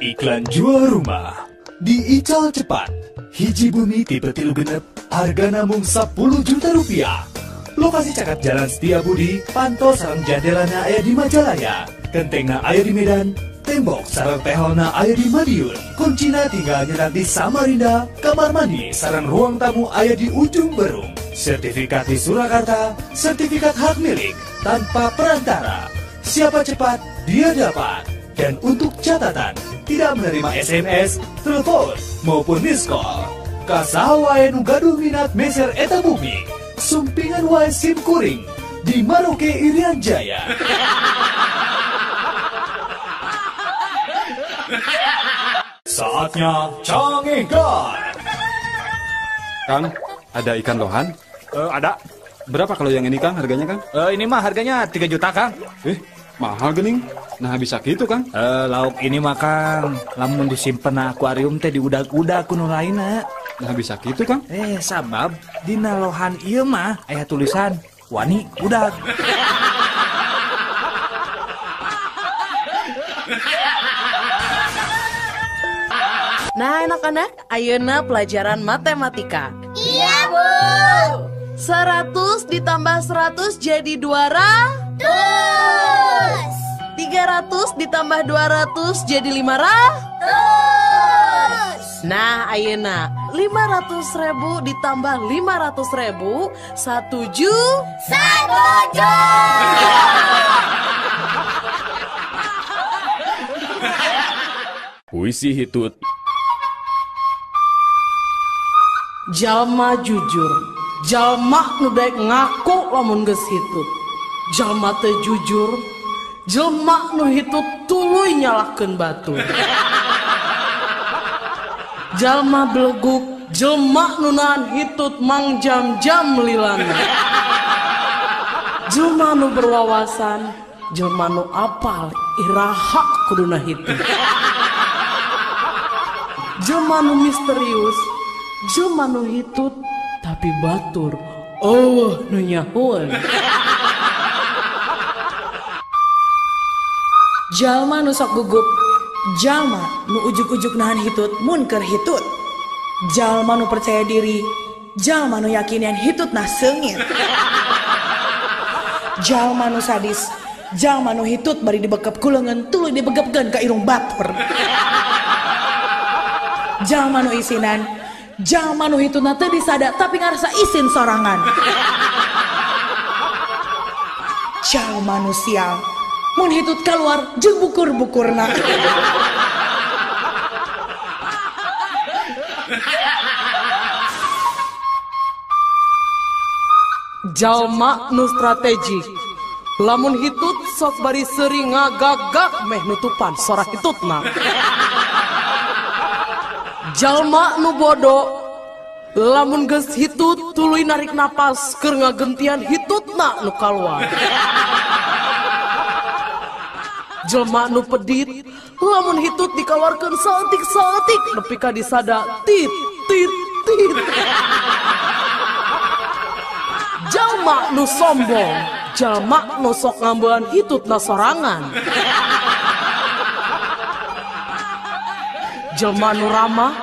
Iklan jual rumah di Ical Cepat. Hiji bumi tipe 36, harga namung 10 juta rupiah. Lokasi cakep Jalan Setia Budi, pantol sareng jandelana aya di Majalaya, kentengna aya di Medan, tembok sareng teholna aya di Madiun, kuncina tinggal nyetak di Samarinda, kamar mandi sareng ruang tamu aya di Ujung Berung, sertifikat di Surakarta, sertifikat hak milik tanpa perantara. Siapa cepat, dia dapat. Dan untuk catatan, tidak menerima SMS, telepon, maupun miss call. Kasaha wae nu gaduh minat meser eta bumi, sumpingan wae sim kuring di Maroke Irian Jaya. Saatnya cangehgar. Kang, ada ikan lohan? Ada. Berapa kalau yang ini, Kang, harganya, Kang? Ini mah harganya 3 juta, Kang. Mahal gening. Nah, bisa gitu, Kang. Lauk ini mah, Kang, lamun disimpen na akuarium teh diudag-udag ku nu lainna. Nah, bisa gitu, Kang. Sabab dina lohan ieu mah aya tulisan wani udag. Nah, anak-anak, ayeuna pelajaran matematika. Iya, Bu. 100 ditambah 100 jadi 200. 300 ditambah 200 jadi 500. Nah, ayeuna 500.000 ditambah 500.000, 1 juta. 1 juta. Puisi hitut. Jalma jujur, jalma nu daek ngaku lamun geus hitut. Jalma teu jujur, jelma nu hitut tuluy nyalahkeun batur. Jalma beleguk, jelma nu nahan hitut mangjam-jam lilana. Jelma nu berwawasan, jelma nu apal iraha kuduna hitut. Jelma nu misterius, jelma nu hitut tapi batur eueuh nu nyahoeun. Jalma nu sok gugup, jalma nu ujug-ujug nahan hitut mun keur hitut. Jalma nu percaya diri, jalma nu yakin yen hitut nah seungit. Jalma nu sadis, jalma nu hitut bari dibekep ku leungeun tuluy dibegepkeun ka irung batur. Jalma nu isinan, jalma nu hitutna teu disada tapi ngarasa isin sorangan. Jalma nu sial, mun hitut keluar jeung bukur-bukurna. Jalma nu strategik, lamun hitut sok bari seuri ngagagak meh nutupan sora hitutna. Jalma nu bodoh, lamun geus hitut tuluy narik napas keur ngagentian hitutna nu kaluar. Jelma nu pedit, lamun hitut dikaluarkeun saeutik-saeutik nepi ka disada tit tit tit. Jalma nu sombong, jalma nu sok ngambean hitutna sorangan. Jelma nu ramah,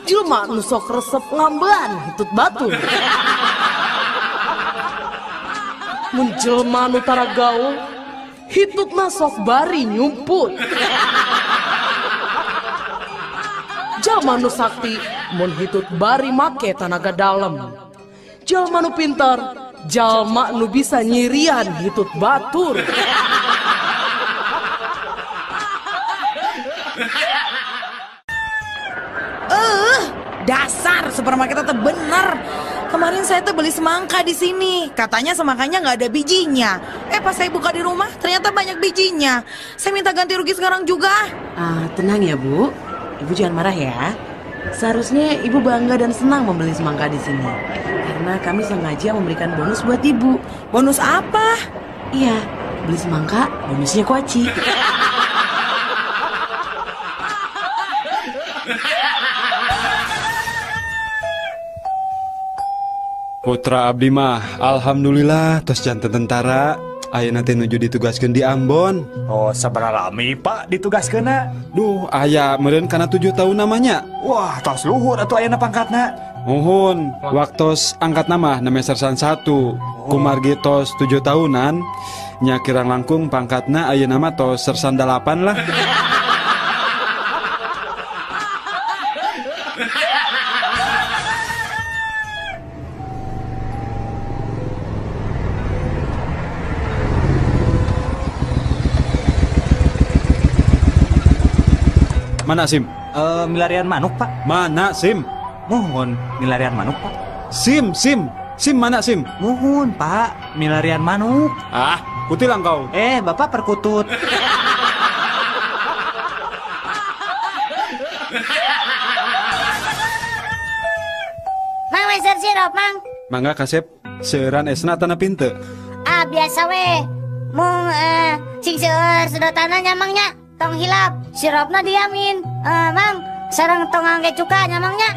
jelma nu sok resep ngambean hitut batur. Mun jelma nu tara gaul, hitutna sok bari nyumput. Jalma nu sakti, mun hitut bari make tanaga dalem. Jalma nu pintar, jalma nu bisa nyirian hitut batur. Dasar supermarket itu bener. Kemarin saya tuh beli semangka di sini. Katanya semangkanya nggak ada bijinya. Pas saya buka di rumah ternyata banyak bijinya. Saya minta ganti rugi sekarang juga. Tenang ya, Bu. Ibu jangan marah ya. Seharusnya Ibu bangga dan senang membeli semangka di sini. Karena kami sengaja memberikan bonus buat Ibu. Bonus apa? Iya, beli semangka, bonusnya kuaci. Putra abdi mah, alhamdulillah tos janten tentara. Ayeuna teh nuju ditugaskeun di Ambon. Oh, sabaraha lami Pak ditugaskeunna? Duh, aya meureun kana 7 tahun namanya. Wah, tos luhur atuh ayeuna pangkatna. Muhun, waktos angkat nama name sersan 1. Kumargi tos 7 tahunan, nya kirang langkung pangkatna ayeuna mah tos sersan 8 lah. Mana SIM? Milarian manuk, Pak. Mana SIM? Mohon, milarian manuk, Pak. SIM, SIM. SIM mana SIM? Mohon, Pak. Milarian manuk. Ah, kutilang kau. Bapak perkutut. Mang, meser sirup, Mang. Mangga kasep, seueuran esna tanah pinte. Ah, biasa we. Mung sing seueur sedotanna nya, Mang nya. Tong hilap, sirupna diamin. Mang, sareng tong angge cuka nya, Mang nya.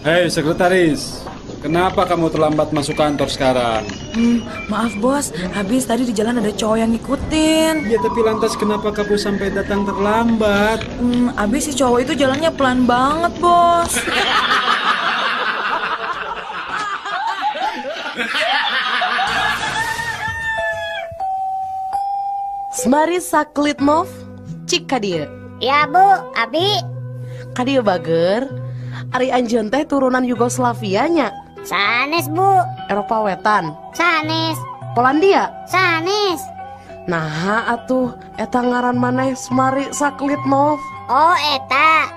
Hei sekretaris, kenapa kamu terlambat masuk kantor sekarang? Maaf bos, habis tadi di jalan ada cowok yang ngikutin. Ya tapi lantas kenapa kamu sampai datang terlambat? Habis si cowok itu jalannya pelan banget bos. Semari Saklitmov, cik kadieu. Ya bu, abi. Kadieu bager, ari anjeun teh turunan Yugoslavia nya. Sanes bu. Eropa Wetan. Sanes. Polandia. Sanes. Nah atuh, eta ngaran maneh Semari Saklitmov. Oh eta,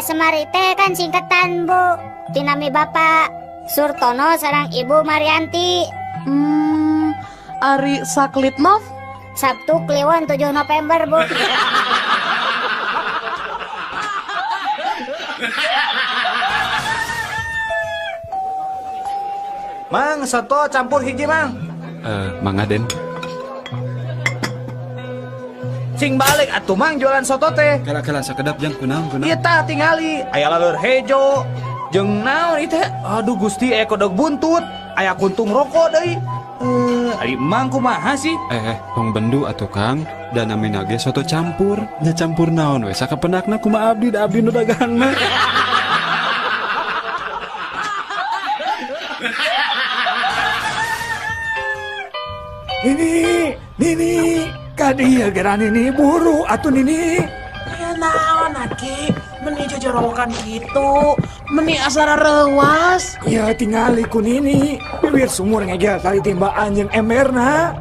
Semari teh kan singkatan bu, tinami bapak Surtono sareng Ibu Marianti. Ari Saklitmov? Sabtu Kliwon 7 November, Bu. Mang, soto campur hiji, Mang. Mang Aden. Sing balik atuh Mang jualan soto teh. Kala-kala sakedap jang kunaon kunaon. Ieu tah tingali, aya laleur hejo. Jeung naon ieu teh? Aduh Gusti, aya kodok buntut, aya kuntung rokok deui. Ari Mang kumaha sih? Tong bendu atuh Kang, dan namina ge soto campur. Nya campur naon we sakapenakna kumaha abdi da abdi nu dagangna. Nini, Nini, kadieu geura Nini buru atuh Nini. Aya naon aki, meni jojorowokan kitu, meni asara reuas. Ya tingali ku Nini, bibir sumur ngegel tali timbaan jeung emberna.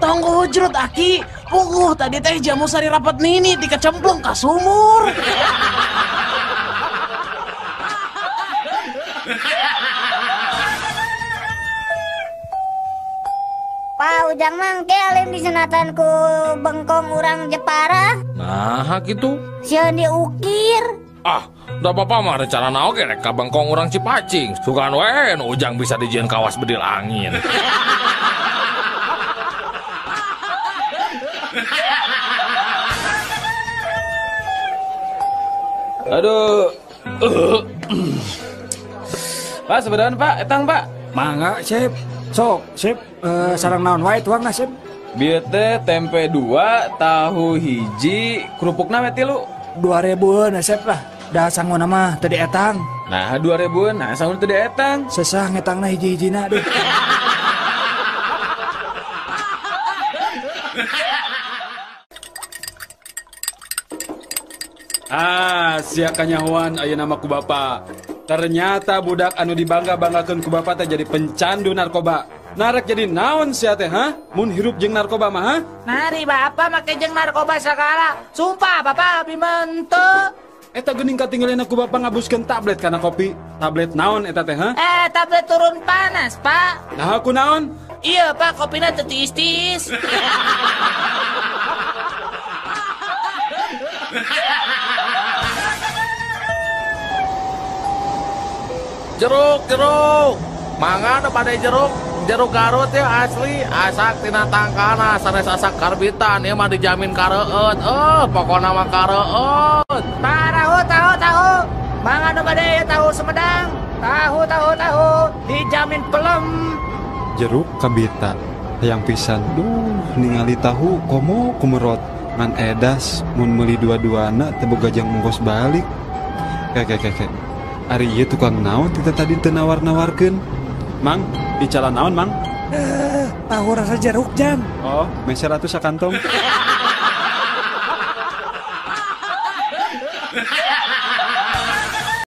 Tong hujrut aki, puguh tadi teh jamu sari rapat Nini dikecemplung ka sumur. Pak Ujang mang ke alim disunatan ku bengkong urang Jepara. Nah gitu. Sieun diukir. Ah, da bapak mah rencana oge rek ka bengkong urang Cipacing. Sugan we nu Ujang bisa dijieun kawas bedil angin. Aduh. Pak, sebenarnya Pak, etang Pak. Mangga, Sip. Sok, Sip, sarang naon wae tuangna, Sip. Bieu teh tempe 2, tahu hiji, kerupukna we 3. 2000-eun Sip lah. Da sanguna mah teu dietang. Nah, 2000-eun, nah sanguna teu dietang. Sesah ngetangna hiji-hijina duh. Ah, sia kanyahoan ayeuna mah ku bapa. Ternyata budak anu dibangga-banggakeun ku bapa teh jadi pencandu narkoba. Narek jadi naon sia teh, ha? Mun hirup jeung narkoba mah, ha? Nari bapak make jeung narkoba sagala. Sumpah bapak abi menteu. Eta geuning katinggalina ku bapa ngabuskeun tablet kana kopi. Tablet naon eta teh, ha? Tablet turun panas, Pak. Nah, ku naon? Iya, Pak, kopina teu tiis-tiis. Jeruk, jeruk. Mangga nu bade jeruk, jeruk Garut ya asli, asak tina tangkana sanes asak karbitan ieu mah dijamin kareueut. Pokona mah kareueut. Tahu, tahu, tahu. Mangga nu bade tahu Sumedang. Tahu tahu tahu, dijamin pelem. Jeruk kabita hayang pisan. Duh, ningali tahu komo kumerot. Ngan edas mun meuli dua-duana teu boga jang ongkos balik. Ke ke ke ke. Ari ieu tukang naon kita tadi teu nawar-nawarkeun. Mang, icalan naon, Mang? Tahu rasa jeruk, Jam. Oh, meser atuh sakantong.